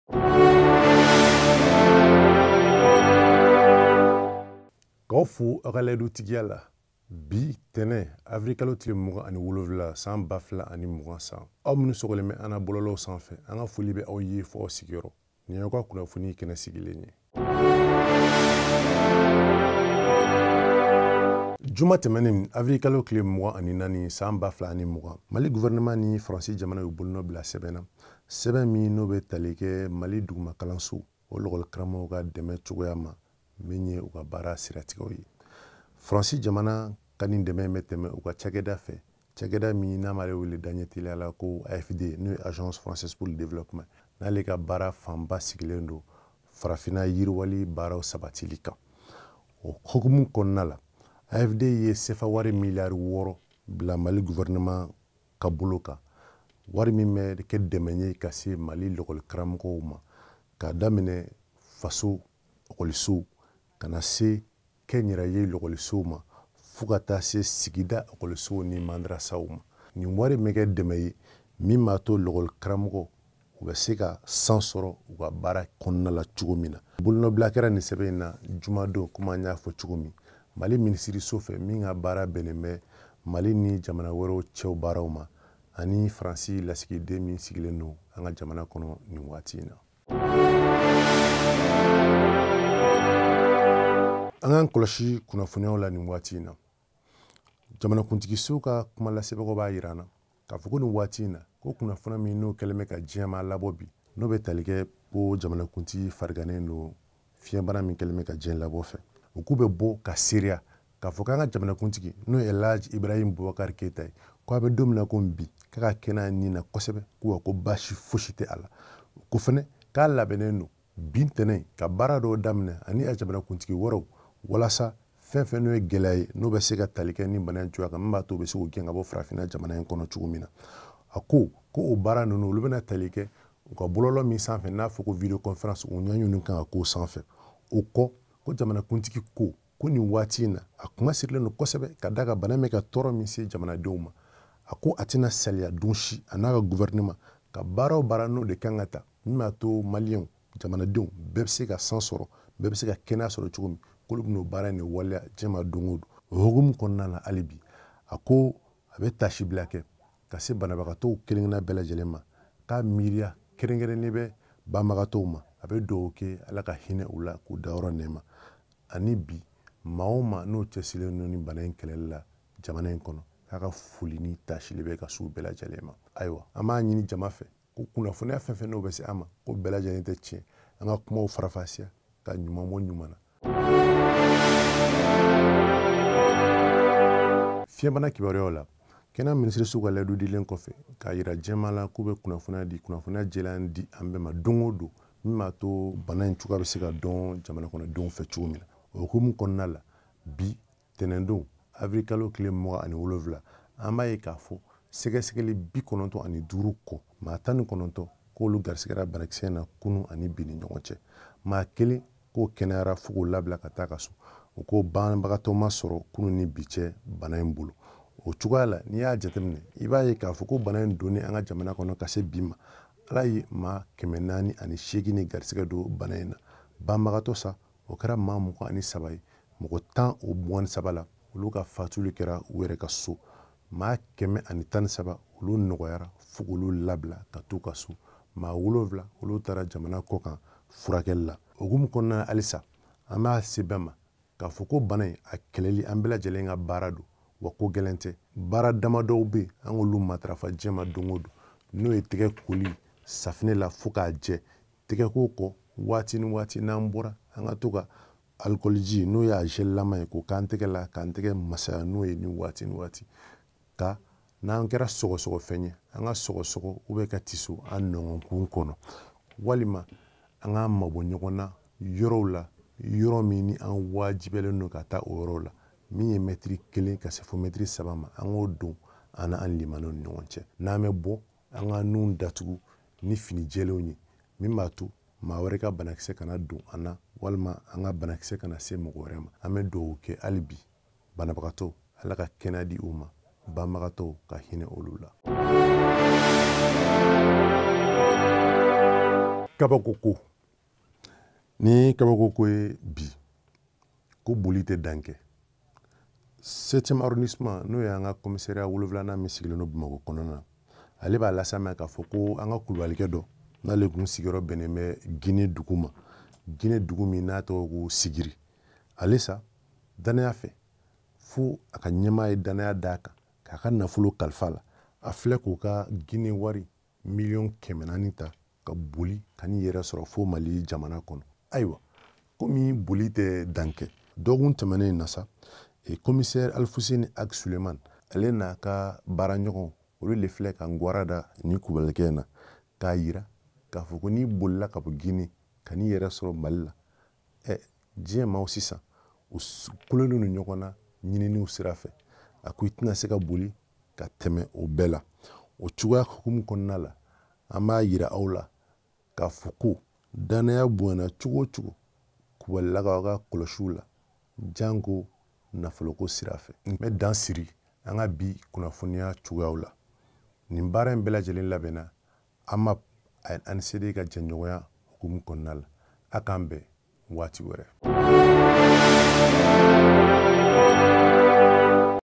K'aw fo aw ka layidutigiya la bi tɛnɛ avril kalo tile 27 san 2020 san. Aw minnu sɔgɔlen bɛ an na bɔlɔlɔw sanfɛ, an ka foli bɛ aw ye fo aw sigiyɔrɔ. Nin y'aw ka kunnafoni kɛnɛ sigilen ye. Juma tɛmɛnen avril kalo tile 24 san 2020, Mali gouvernement ni Faransi jamana y'u bolonɔ bila sɛbɛn na. Sɛbɛn min n'o bɛ tali kɛ Mali duguma kalanso o lɔgɔlikaramɔgɔw ka dɛmɛ cogoya ma min ye u ka baara siratigɛw ye. Faransi jamana ka nin dɛmɛ bɛ tɛmɛ u ka cakɛda fɛ, cakɛda min n'a m'ale wele daɲɛ teliya la ko AFD, n'o ye Agence Française pour le Développement, n'ale ka baara fanba sigilen don farafinna yiriwali baaraw sabatili kan. O hukumu kɔnɔna la, AFD ye sefa wari miliyari 6 bila Mali gouvernement ka bolo kan, wari min bɛ kɛ dɛmɛ ye ka se Mali lɔgɔlikaramɔgɔw ma, k'a daminɛ faso ekɔlisow ka na se kɛnyɛrɛye lɔgɔlisow ma, fo ka taa se sigida ekɔlisow ni madrasaw ma. Nin wari bɛ kɛ dɛmɛ ye min b'a to lɔgɔlikaramɔgɔw u bɛ se ka san sɔrɔ u ka baara kɔnɔna la cogo min na. Bolonɔbila kɛra nin sɛbɛn in na jumadon, komi an y'a fɔ cogo min, Mali minisiriso fɛ min ka baara bɛnnen bɛ Mali ni jamana wɛrɛw cɛw baaraw ma, ani Faransi lasigiden min sigilen don an ka jamana kɔnɔ nin waati in na. An k'an kɔlɔsi kunnafoniyaw la nin waati in na. Jamanakuntigiso ka kuma lasebagaw b'a yira an na k'a fɔ ko nin waati in na, ko kunnafoniya min n'o kɛlen bɛ ka diɲɛ maa labɔ bi, n'o bɛ tali kɛ ko jamanakuntigi farigannen don fiɲɛbana min kɛlen bɛ ka diɲɛ labɔ fɛ, u k'u bɛ bɔ ka seereya k'a fɔ k'an ka jamanakuntigi n'o ye Elhaji Ibrahim Boubacar Keita ye, ko a bɛ don min na ko bi, k'a ka kɛnɛya nin na kosɛbɛ, ko wa ko baasi fosi tɛ a la. Ko fɛnɛ k'a labɛnnen don bi ntɛnɛn ka baara dɔw daminɛ ani a jamanakuntigi wɛrɛw, walasa fɛn fɛn n'o ye gɛlɛya ye n'o bɛ se ka tali kɛ ni bana in cogoya kan, min b'a to u bɛ se k'o gɛn ka bɔ farafinna jamana in kɔnɔ cogo min na. A ko ko o baara ninnu olu bɛna tali kɛ u ka bɔlɔlɔ min sanfɛ n'a fɔ ko video conférence, o ɲɛɲini kan ka k'o sanfɛ. O kɔ, ko jamanakuntigi ko ko nin waati in na a kuma sirilen don kosɛbɛ ka d'a kan bana bɛ ka tɔɔrɔ min se jamanadenw ma. A ko a tɛna saliya don si a n'a ka gouvernement ka baara o baara n'o de kan ka ta min b'a to maliyɛnw jamanadenw bɛɛ bɛ se ka san sɔrɔ, bɛɛ bɛ se ka kɛnɛya sɔrɔ cogo min, k'olu bɛn'o baara in de waleya diɲɛ ma don o don. O hukumu kɔnɔna la hali bi, a ko a bɛ tasibila kɛ ka se banabagatɔw kelen-kelenna bɛɛ lajɛlen ma, k'a miiriya kɛrɛnkɛrɛnnen bɛ banbagatɔw ma. A bɛ dugawu kɛ Ala ka hinɛ u la k'u dayɔrɔ nɛɛma. Ani bi maa o maa n'o cɛsirilen don ni bana in kɛlɛli la jamana in kɔnɔ, k'a ka foli ni tasili bɛ ka s'u bɛɛ lajɛlen ma. Ayiwa, an b'a ɲini jama fɛ ko kunnafoniya fɛn fɛn n'o bɛ se an ma, ko bɛɛ lajɛlen tɛ tiɲɛ, an ka kumaw farafasiya ka ɲuman bɔ ɲuman na. Fiɲɛbana kibaruyaw la, kɛnɛya minisiriso ka layidu dilen kɔfɛ k'a yira jɛman la k'u bɛ kunnafoniya di, kunnafoniya jɛlen di an bɛɛ ma don o don, min b'a to bana in cogoya bɛ se ka dɔn jamana kɔnɔdenw fɛ cogo min na. O hukumu kɔnɔna la, bi tɛnɛndon avril kalo tile 27, an b'a ye k'a fɔ sɛgɛsɛgɛli 95 kɔ, maa 19 k'olu garisigɛra banakisɛ in na kunun ani bi ni ɲɔgɔn cɛ. Maa kelen k'o kɛnɛyara fo k'o labila ka taa ka so. O ko banbagatɔ ma sɔrɔ kunun ni bi cɛ bana in bolo. O cogoya la, n'i y'a jateminɛ, i b'a ye k'a fɔ ko bana in donnen an ka jamana kɔnɔ ka se bi ma, Ala ye maa 408 ni garisigɛ don bana in na. Banbagatɔ sa, o kɛra maa 23 ye. Mɔgɔ 10 o 23 la, olu ka fatuli kɛra u yɛrɛ ka so. Maa 113 olu nɔgɔyara fo k'olu labila ka t'u ka so. Maa 7 olu taara jamana kɔ kan furakɛli la. O hukumu kɔnɔna na halisa, an b'a se bɛɛ ma k'a fɔ ko bana in a kɛlɛli an bɛɛ lajɛlen ka baara don, wa ko gɛlɛn tɛ. Baara damadɔw bɛ yen, an k'olu matarafa diɲɛ ma don o don, n'o ye tɛgɛ koli safinɛ la fo k'a jɛ. Tɛgɛ ko kɔ waati ni waati n'an bɔra, an ka to ka alikɔliji n'o ye a gel-lama ye k'o k'an tɛgɛ la, k'an tɛgɛ masaya n'o ye ni waati ni waati. Ka n'an kɛra sɔgɔsɔgɔfɛn ye, an ka sɔgɔsɔgɔ u bɛ ka tiso an nɔngɔnkun kɔnɔ, walima an k'an mabɔ ɲɔgɔn na yɔrɔw la, yɔrɔ min ni an wajibiyalen don ka taa o yɔrɔw la, min ye mɛtiri 1 ka se fo mɛtiri 3 ma, an k'o don an n'an limanaw ni ɲɔgɔn cɛ. N'an bɛ bɔ, an ka nun datugu ni fini jɛlenw ye, min b'a to maa wɛrɛ ka banakisɛ kana don an na, walima an ka banakisɛ kana se mɔgɔ wɛrɛ ma. An bɛ dugawu kɛ hali bi banabagatɔw, Ala ka kɛnɛya di u ma, banbagatɔw ka hinɛ olu la. Kabako ko ni kabako ko ye bi ko boli tɛ dan kɛ. 7e arrondissement, n'o y'an ka commissariat 7nan min sigilen don Bamakɔ kɔnɔna na, ale b'a lase an ma k'a fɔ ko an ka kulubalikɛ dɔ, n'ale kun sigiyɔrɔ bɛnnen bɛ Guinée dugu ma, Guinée dugu min n'a tɔgɔ ko Sigiri, ale sa danaya fɛ fo a ka ɲɛmaa ye danaya d'a kan k'a ka nafolo kalifa la. A filɛ k'o ka Guinée wari miliyɔn 400 ta ka boli ka n'i yɛrɛ sɔrɔ fo Mali jamana kɔnɔ. Ayiwa, komi boli tɛ dan kɛ, dɔgɔkun tɛmɛnen in na sa, commissaire Alfuseni Ag Suleiman, ale n'a ka baaraɲɔgɔn, olu de filɛ ka ngwara da nin kubalikɛ in na k'a yira k'a fɔ ko n'i bolila ka bɔ Guinée ka n'i yɛrɛ sɔrɔ Mali la, diɲɛ maaw sisan u kulolen don ɲɔgɔn na ɲininiw sira fɛ. A ko i tɛna se ka boli ka tɛmɛ o bɛɛ la. O cogoya hukumu kɔnɔna la, an b'a yira aw la k'a fɔ ko danaya bonyana cogo o cogo kubalilakaw ka kɔlɔsiw la, janko nafoloko sira fɛ. N bɛ dan siri an ka bi kunnafoniya cogoyaw la. Nin baara in bɛɛ lajɛlen labɛnna AMAP ani ANCD ka jɛɲɔgɔnya hukumu kɔnɔna la. A k'an bɛn waati wɛrɛ.